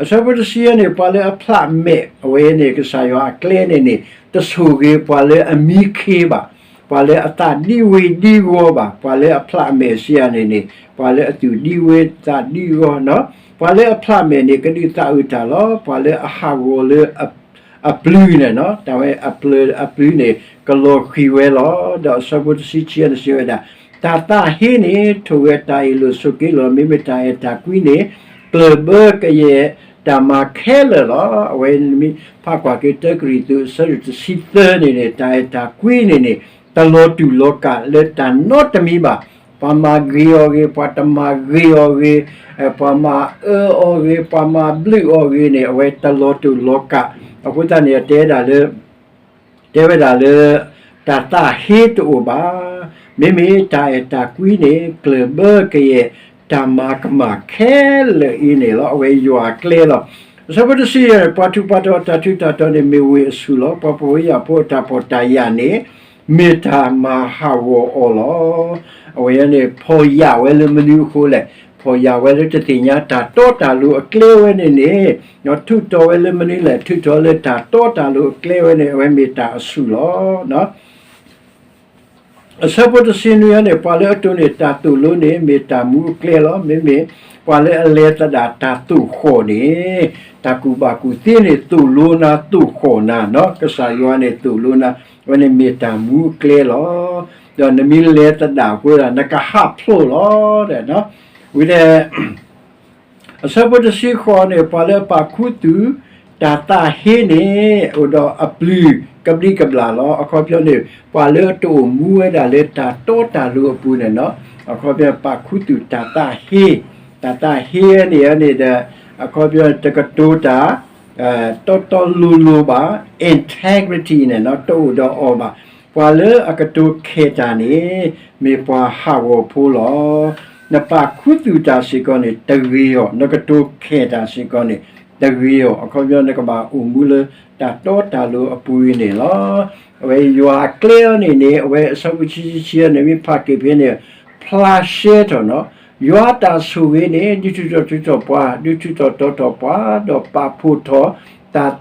အဆၢဖိတဆံန့ၣ် ပှၤလၢအဖျးမဲာ် အဝဲန့ၣ် ကစၢ်ယွၤအကျဲန့ၣ်န့ၣ် တဆိၣ်ဂ့ၤပှၤလၢအမံခ့ဘၣ်, ပှၤလၢအသးဒံဝ့ၤဒံဂီၤဘၣ်, ပှၤလၢအဖျးမဲာ်စံးယၤန့ၣ်န့ၣ် ပှၤလၢအသူၣ်ဒံဝ့ၤသးဒံဂီၤနီၤ, ပှၤလၢအဖျးမဲာ်န့ၣ် ကဒုးသးအုးတၢ်လီၤ. ပှၤလၢအဟးဂီၤလၢ အပျုၤန့ၣ်နီၤ, တၢ်ဝဲအပျုၤ အပျုၤန့ၣ် ကလီၤဃံၤဝဲလီၤ. ဒီးအဆၢဖိတဆံခံန့ၣ် စံးဝဲဒၣ်, တၢ်သးဟ့န့ၣ် ထိၣ်ဂဲၤတၢ်အ့ၣ်လိာ်ဆိးက့လိာ်, မ့မ့ၢ်တၢ်အဲၣ်တၢ်ကွံန့ၣ် ကျၢၢ်ဘၢကယဲၢ်တၢ်မၤခဲလၢာ်လီၤ. အဝဲမ့ၢ်ဖးကွၢ်က့ၤတၢကရံၣ်သူး အဆၢဒိၣ်တဆံသၢန့ၣ်န့ၣ် တၢ်အဲၣ်တၢ်ကွံန့ၣ်န့ၣ် တလီၤတူာ်လီၤကာ်လၢတၢ်နီတမံၤဘၣ်. ပှၤမၤဂ့ၤအီၤဂ့ၤ, ပှၤတမၤဂ့ၤအီၤဂ့ၤ, ပှၤမၤအၢအီၤဂ့ၤ, ပှၤမၤဘျုးအီၤဂ့ၤန့ၣ် အဝဲတလီၤတူာ်လီၤကာ်. အဃိသတးန့ၣ် တဲဒၣ်လၢ တဲဝဲဒၣ်လၢ တၢ်သးဟ့တအိၣ်ဘၣ်. မ့မ့ၢ်တၢ်အဲၣ်တၢ်ကွံန့ၣ် ကျၢၢ်ဘၢကယဲၢ်တၢ်မၤကမၣ်ခဲလၢာ်အံၤန့ၣ်လီၤ. အဝဲယွၤအကျဲလီၤ. အဆၢဖိတဆံယဲၢ်န့ၣ် ပှၤထူးပှၤတီၤအတၢ်ထူးတၢ်တီၤန့ၣ် မ့ၢ်ဝ့ၢ်အဆူၣ်လီၤ. ပှၤဖှီၣ်ဖိယာ်ဖိအတၢ်ဖှီၣ်တၢ်ယာ်န့ၣ် မ့ၢ်တၢ်မၤဟးဂီၤအီၤလီၤ. အဝဲန့ၣ် ဖှီၣ်ယာ်ဝဲလၢမနုၤအဃိလဲၣ်. ဖှီၣ်ယာ်ဝဲလၢတသ့ၣ်ညါတၢ်တီတၢ်လိၤအကျဲဝဲန့ၣ်န့ၣ် ထုးထီၣ်ဝဲလၢမနုၤလဲၣ်. ထုးထီၣ်လၢတၢ်တီတၢ်လိၤအကျဲဝဲန့ၣ် အဝဲမ့ၢ်တၢ်အဆူၣ်လီၤ. အဆၢဖိတဆံနွံန့ၣ် ပှၤလၢအတိၢ်န့ၢ်တၢ်သိၣ်လိန့ၣ် မ့ၢ်တၢ်မူအကျဲလီၤ. မ့မ့ၢ်ပှၤလၢအလဲၤသဒၣ်တၢ်သိၣ်ဃီၣ်န့ၣ် တၢ်ကူၣ်ဘၣ်ကူၣ်သ့န့ၣ် သိၣ်လိနၤသိၣ်ဃီၣ်နၤ, ကစၢ်ယွၤန့ၣ်သိၣ်လိနၤ, အဝဲန့ၣ်မ့ၢ်တၢ်မူအကျဲလီၤ. ဒီးနမ့ၢ်လဲၤသဒၣ်အဃိ နကဟးဖျိးလီၤ. ဝံၤဒီး အဆၢဖိတဆံဃိးန့ၣ် ပှၤလၢအပာ်ခူသူၣ်တၢ်သးဟ့န့ၣ် အိၣ်ဒီးအပျုၤကဘျံးကဘျၣ်လီၤ. အခီပညီန့ၣ် ပှၤလၢအတအိၣ်မူဝဲဒၣ်လၢတၢ်တီတၢ်လိၤအပူၤန့ၣ်လီၤ. အခီပညီပာ်ခူသူၣ်တၢ်သးဟ့, တၢ်သးဟ့န့ၣ်န့ၣ်ဒီး အခီပညီတကတိၤတၢ် တီတီလိၤလိၤဘၣ်, integrity န့ၣ်လီၤ တအိၣ်ဒီးအီၤဘၣ်. ပှၤလၢအကတိၤခဲးတၢ်န့ၣ် မ့ၢ်ပှၤဟးဂီၤဖိလီၤ. နပာ်ခူသူၣ်တၢ်စ့ၢ်ကီးန့ၣ် တဂ့ၤအီၤ, နကတိၤခဲးတၢ်စ့ၢ်ကီးန့ၣ် တဂ့ၤအီၤ. အခီပညီ နကဘၣ်အိၣ်မူလၢတၢ်တီတၢ်လိၤအပူၤအံၤန့ၣ်လီၤ. အဝဲယွၤအကျဲအံၤန့ၣ်န့ၣ် အဝဲအဆၢဖိခံဆံခံန့ၣ် မ့ၢ်ဖးက့ၤဖဲန့ၣ် ဖျါရှဲထီၣ်လီၤ. ယွၤအတၢ်ဆိၣ်ဂ့ၤန့ၣ် ဒုးထူးထီၣ်ထူးထီၣ်ပှၤ, ဒုးထူးထီၣ်တီထီၣ်ပှၤ, ဒီးပာ်ဖှိၣ်ထီၣ်တၢ်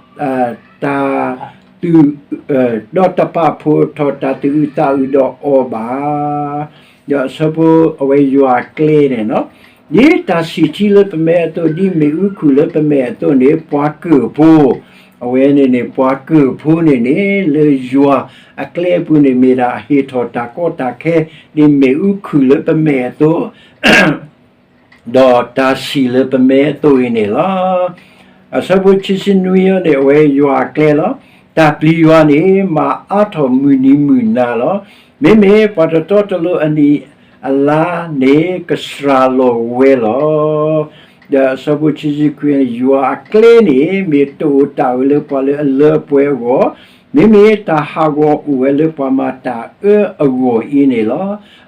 တၢ် ဒီးတပာ်ဖှိၣ်ထီၣ်တၢ်သူၣ်အုးသးအုးဒီးအီၤဘၣ်. ဒီးအဆၢဖိအဝဲယွၤအကျဲန့ၣ်လီၤ. ဒ်တၢ်ဆံၣ်ထံလၢပမဲအသိး, ဒ်မ့ၣ်အူခုၣ်လၢပမဲအသိးန့ၣ် ပှၤကၢၢ်ဖိ, အဝဲန့ၣ်န့ၣ် ပှၤကၢၢ်ဖိန့ၣ်န့ၣ် လၢယွၤအကျဲအပူၤန့ၣ် မ့ၢ်ဒၣ်ဟ့ၣ်ထီၣ်တၢ်ကီတၢ်ခဲ ဒ်မ့ၣ်အူခုၣ်လၢပမဲအသိး ဒီးတၢ်ဆံၣ်လၢပမဲအသိးအံၤန့ၣ်လီၤ. အဆၢဖိခံဆံနွံန့ၣ် အဝဲယွၤအကျဲလီၤ. တၢ်ပျံၤယွၤန့ၣ် မၤအါထီၣ်မုၢ်နံၤမုၢ်နၤလီၤ. မ့မ့ၢ်ပှၤတတီတလိၤအနံၣ်အလါန့ၣ် ကစှၤလီၤဝဲလီၤ. ဒီးအဆၢဖိခံဆံခွံန့ၣ် ယွၤအကျဲန့ၣ် မ့ၢ်တအိၣ်တၢ်အၢလၢပှၤလၢအလၢအပှဲၤအဂီၢ်, မ့မ့ၢ်တၢ်ဟးဂီၤအိၣ်ဝဲလၢပှၤမၤတၢ်အၢအဂီၢ်အံၤန့ၣ်လီၤ.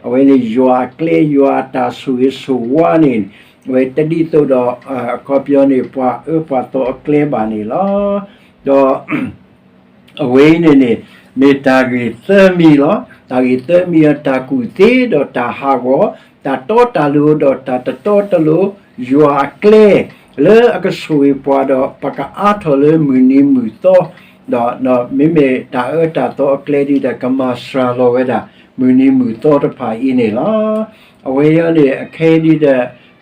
အဝဲန့ၣ်ယွၤအကျဲ ယွၤအတၢ်ဆိၣ်ဂ့ၤဆိၣ်ဝါန့ၣ် အဝဲတဒ်သိးဒီး အခီပညီန့ၣ် ပှၤအၢပှၤသီအကျဲဘၣ်န့ၣ်လီၤ. ဒီး အဝဲအံၤန့ၣ်န့ၣ် မ့ၢ်တၢ်ဂ့ၢ်သၢမံၤလီၤ. တၢ်ဂ့ၢ်သၢမံၤအံၤ တၢ်ကူၣ်သ့ဒီးတၢ်ဟးဂီၤ, တၢ်တီတၢ်လိၤဒီးတၢ်တတီတလိၤ, ယွၤအကျဲ လၢအကဆိၣ်ဂ့ၤပှၤဒီး ပှၤကအါထီၣ်လၢမုၢ်နံၤမုၢ်သီ, ဒီးမ့မ့ၢ်တၢ်အၢတၢ်သီအကျဲဒ်ဒီး ကမၤစှၤလီၤဝဲဒၣ် မုၢ်နံၤမုၢ်သီတဖၣ်အံၤန့ၣ်လီၤ. အဝဲအံၤန့ၣ် အခဲအံၤဒ်ဒီး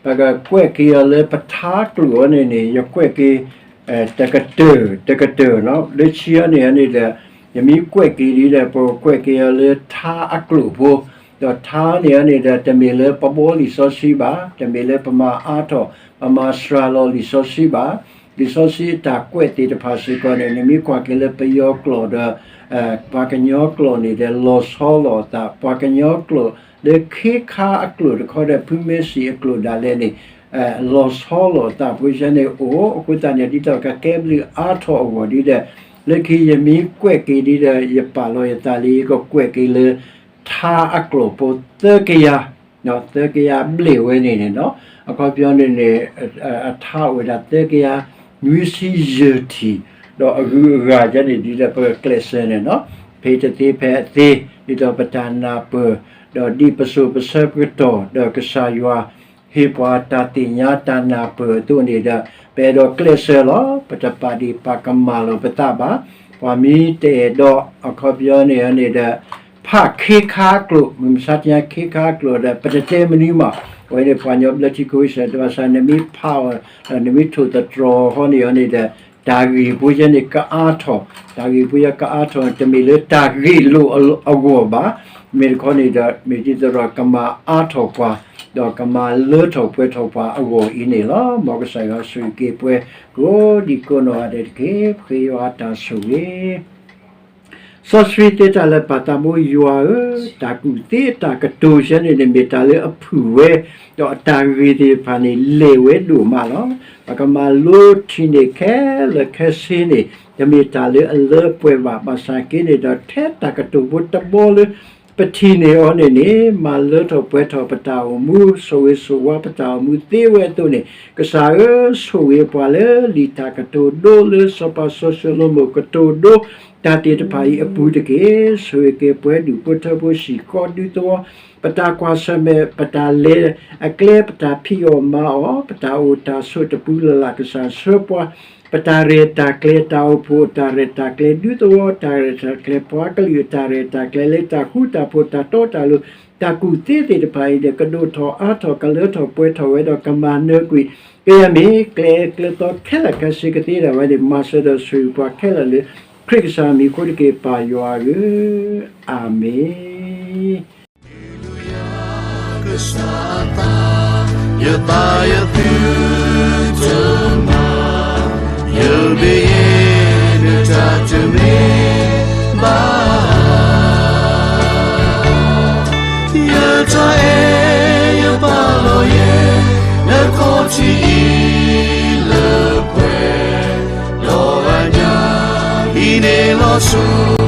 ပကကွဲးက့ၤအီၤလၢပထါကျိာ်အီၤန့ၣ်န့ၣ် ယကွဲးက့ၤ တကတၢၢ် တကတၢၢ်လီၤ. လၢခံအီၤန့ၣ်န့ၣ်ဒီး ယမ့ၢ်ကွဲးက့ၤဒ်ဒီး ပကကွဲးက့ၤအီၤလၢထါအကျိာ်ဖိ, ဒီးထါန့ၣ်န့ၣ်ဒီး တမ့ၢ်လၢပဘှီလံာ်စီဆှံဘၣ်, တမ့ၢ်လၢပမၤအါထီၣ် ပမၤစှၤလီၤလံာ်စီဆှံဘၣ်. လံာ်စီဆှံအတၢ်ကွဲးသ့ၣ်တဖၣ်စ့ၢ်ကီးန့ၣ် နမ့ၢ်ကွၢ်က့ၤလၢပယီၤကျိာ်ဒီး ပှၤကညီကျိာ်န့ၣ်ဒီး လီၤဆီလိာ်အသး, ပှၤကညီကျိာ်လၢခ့ခါအကျိာ်တခီဒီး ဖုမဲၣ်စံၣ်အကျိာ်ဒၣ်လဲာ်န့ၣ် လီၤဆီလိာ်အသးဖိစ့ၢ်န့ၣ်အိၣ်. အဃိသတးန့ၣ် ဒ်သိးကကဲဘျုးအါထီၣ်အဂီၢ်ဒ်ဒီး လၢခံယမ့ၢ်ကွဲးက့ၤဒ်ဒီး ယပာ်လီၤယသးလၢယကကွဲးက့ၤလၢ ထါအကျိာ်ဖိသၢကယၤ, သၢကယၤဘျဲၣ်ဝဲန့ၣ်န့ၣ်လီၤ. အခီပညီန့ၣ်န့ၣ် အထါအိၣ်ဝဲဒၣ်သၢကယၤနွံဆံယဲၢ်ထံၣ်, ဒီးအဂုၤအဂၤယဲန့ၣ် ဒ်ဒီးပကကျဲးစၢးန့ၣ်လီၤ. ဖဲတသ့ဖဲအသ့, ဒ်သိးပတၢ်နၢ်ပၢၢ်, ဒီးဒ်ပစိၤပဆၢကတီၢ် ဒီးကစၢ်ယွၤ ဟ့ၣ်ပှၤတၢ်သ့ၣ်ညါတၢ်နၢ်ပၢၢ်အသိးန့ၣ်ဒီး ပအဲၣ်ဒိးကျဲးစၢးလီၤ. ပတပာ်ဒံးပာ်ကမၣ်လီၤပသးဘၣ်. ပှၤမ့ၢ်တအဲၣ်ဒိး အခီပညီန့ၣ်န့ၣ်ဒီး ဖးခ့ခါအကျိာ်, မုၢ်မဆါတနံၤခ့ခါအကျိာ်ဒီး ပတတဲမနုၤမး, အဝဲန့ၣ်ပှၤကညီဘျၢထံခဝ့ၡၢၣ် တဘၣ်ဆၣ် နမ့ၢ်ဖးအီၤ ဒီးနမ့ၢ်ထိၣ်သတြီၤအီၤဃီန့ၣ်အီၤန့ၣ်ဒီး တၢ်ဂ့ၢ်ဖိယဲန့ၣ်ကအါထီၣ်, တၢ်ဂ့ၢ်ဖိယဲကအါထီၣ် တမ့ၢ်လၢတၢ်ဂ့ၢ်လိာ်အဂီၢ်ဘၣ်. မ့ၢ်တခီန့ၣ်ဒီး မ့ၢ်ဒ်သိးဒီးကမၤအါထီၣ်ပှၤ, ဒီးကမၤလၢထီၣ်ပှဲၤထီၣ်ပှၤအဂီၢ်အံၤန့ၣ်လီၤ. မ်ကစၢ်ယွၤဆိၣ်ဂ့ၤက့ၤပှၤ ကိးဒံကိးနီၢ်ဂၤဒဲးတက့ၢ်. ပဃ့ယွၤအတၢ်ဆိၣ်ဂ့ၤ စီဆှံတဲတၢ်လၢပၢ်သးဘိယွၤဧၢ, တၢ်ကူၣ်သ့အတၢ်ကတိၤယဲန့ၣ်န့ၣ် မ့ၢ်တၢ်လၢအဖုၣ်ဝဲ, ဒီးအတၢ်ဂ့ၢ်သ့ၣ်တဖၣ်န့ၣ် လဲၢ်ဝဲဒိၣ်မးလီၤ. ပကမၤလိထံၣ်န့ၢ်ခဲလၢာ်ခဲဆ့န့ၣ် တမ့ၢ်တၢ်လၢအလၢပှဲၤဘၣ်. ဘၣ်ဆၣ်က့န့ၣ်ဒီး ထဲတၢ်ကတိၤဖိတဘီလၢ ပထံၣ်န့ၢ်အီၤန့ၣ်န့ၣ် မၤလၢထီၣ်ပှဲၤထီၣ်ပတၢ်အိၣ်မူ, ဆိၣ်ဂ့ၤဆိၣ်ဝါပတၢ်အိၣ်မူသ့ဝဲအသိးန့ၣ်, ကစၢ်ဧၢ, ဆိၣ်ဂ့ၤပှၤလၢလံာ်တၢ်ကတိၤဒိလၢ စီၤပၤစီၤၡလိၤမိၣ်ကတိၤဒိ တၢ်သ့ၣ်တဖၣ်အံၤအပူၤတက့ၢ်. ဆိၣ်ဂ့ၤက့ၤပှၤဒူၣ်ဖိထၢဖိ ဟံၣ်ဃီဒူသဝီ, ပတၢ်ကွၢ်ဆၢၣ်မဲာ်, ပတၢ်လဲၤအကျဲ, ပတၢ်ဖံးအီၣ်မၤအီၣ်, ပတၢ်အိၣ်တၢ်ဆိးတပူၤလၢ်လၢ် ကစၢ်ဆှၢပှၤ, ပတၢ်ရဲၣ်တၢ်ကျဲၤ, တၢ်အိၣ်ဖှိၣ်အတၢ်ရဲၣ်တၢ်ကျဲၤ, ဒူသဝီအတၢ်ရဲၣ်တၢ်ကျဲၤ, ပှၤကလုာ်အတၢ်ရဲၣ်တၢ်ကျဲၤ, လၢတၢ်ဃူတၢ်ဖိး, တၢ်တီတၢ်လိၤ, တၢ်ကူၣ်သ့သ့ၣ်တဖၣ်အံၤန့ၣ် ကဒိၣ်ထီၣ်အါထီၣ် ကလၢထီၣ်ပှဲၤထီၣ်ဝဲဒီး ကမၤနၢၤကွံာ်, ကယဲၢ်မ့ၢ်ကျဲကျဲသီခဲလၢာ်ခဲဆ့ကသ့ဒၣ်ဝဲန့ၣ် မၤစၢၤဒီးဆိၣ်ဂ့ၤပှၤခဲလၢာ်လၢ ခရံာ်ကစၢ်မံၤအဃိတက့ၢ် ပၢ်ယွၤဧၢ, အၤမ့ၣ်. ကစၢ်သး, ယသးယသုတမၤ, ယမ့ၢ်ယဲဒၣ်တၢ်တမ့ၢ်ဘၣ်, ယတၢ်အဲၣ်ယပာ်လီၤယဲ နခီၣ်ထံးအံၤလၢပှဲၤ, ဒီးအညၣ်အံၤန့ၣ်လီၤဆိ